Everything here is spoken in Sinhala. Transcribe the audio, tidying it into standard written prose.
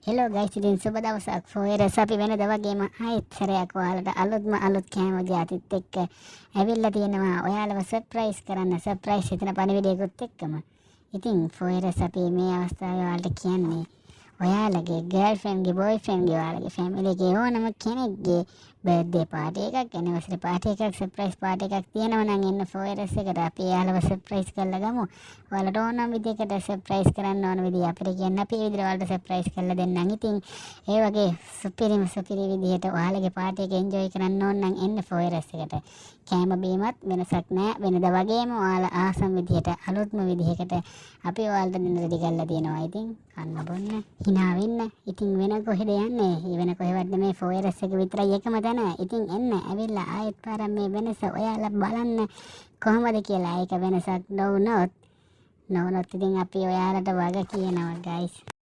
හෙලෝ ගයිස්, ඉතින් සුබ දවසක්. ෆෝයරස් අපි වෙනද වගේම ආයෙත් සැරයක් ඔයාලට අලුත්ම අලුත් කෑම ජාතිත් එක්ක ඇවිල්ලා තියෙනවා ඔයාලව සර්ප්‍රයිස් කරන්න, සර්ප්‍රයිස් හිතන පණිවිඩයකුත් එක්කම. ඉතින් ෆෝයරස් අපි මේ අවස්ථාවේ ඔයාලට කියන්නේ ඔයාලගේ ගර්ල්ෆ්‍රෙන්ඩ්ගේ, බොයිෆ්‍රෙන්ඩ්ගේ, ඔයාලගේ ෆැමිලි එකේ ඕනම කෙනෙක්ගේ බර්ත්ඩේ පාටි එකක්, ඇනිවර්සරි පාටි එකක්, සර්ප්‍රයිස් පාටි එකක් තියෙනවා නම් එන්න ෆෝයරස් එකට. අපි එයාලව සර්ප්‍රයිස් කරලා ගමු. ඔයාලට ඕනම විදිහකට සර්ප්‍රයිස් කරන්න ඕන විදිහ අපිට කියන්න, අපි ඒ විදිහට ඔයාලට සර්ප්‍රයිස් කරලා දෙන්නම්. ඉතින් ඒ වගේ සුපිරිම සුපිරි විදිහට ඔයාලගේ පාටි එක එන්ජොයි කරන්න ඕන නම් එන්න ෆෝයරස් එකට. කෑම බීමත් වෙනසක් නෑ. වෙනද වගේම ඔයාලා ආසම විදිහට අලුත්ම විදිහකට අපි ඔයාලට දෙන්න රෙඩි කරලා තියෙනවා. ඉතින් කන්න බොන්න හිනා වෙන්න. ඉතින් වෙන කොහෙද යන්නේ? වෙන කොහෙවත් නෙමෙයි, ෆෝයරස් එක විතරයි එකම තැන. ඉතින් එන්න, ඇවිල්ලා ආයෙත් පාරක් මේ වෙනස ඔයාලා බලන්න කොහොමද කියලා. ඒක වෙනසක් නොවුනොත් නොවුනොත් ඉතින් අපි ඔයාලට වග කියනවා ගයිස්.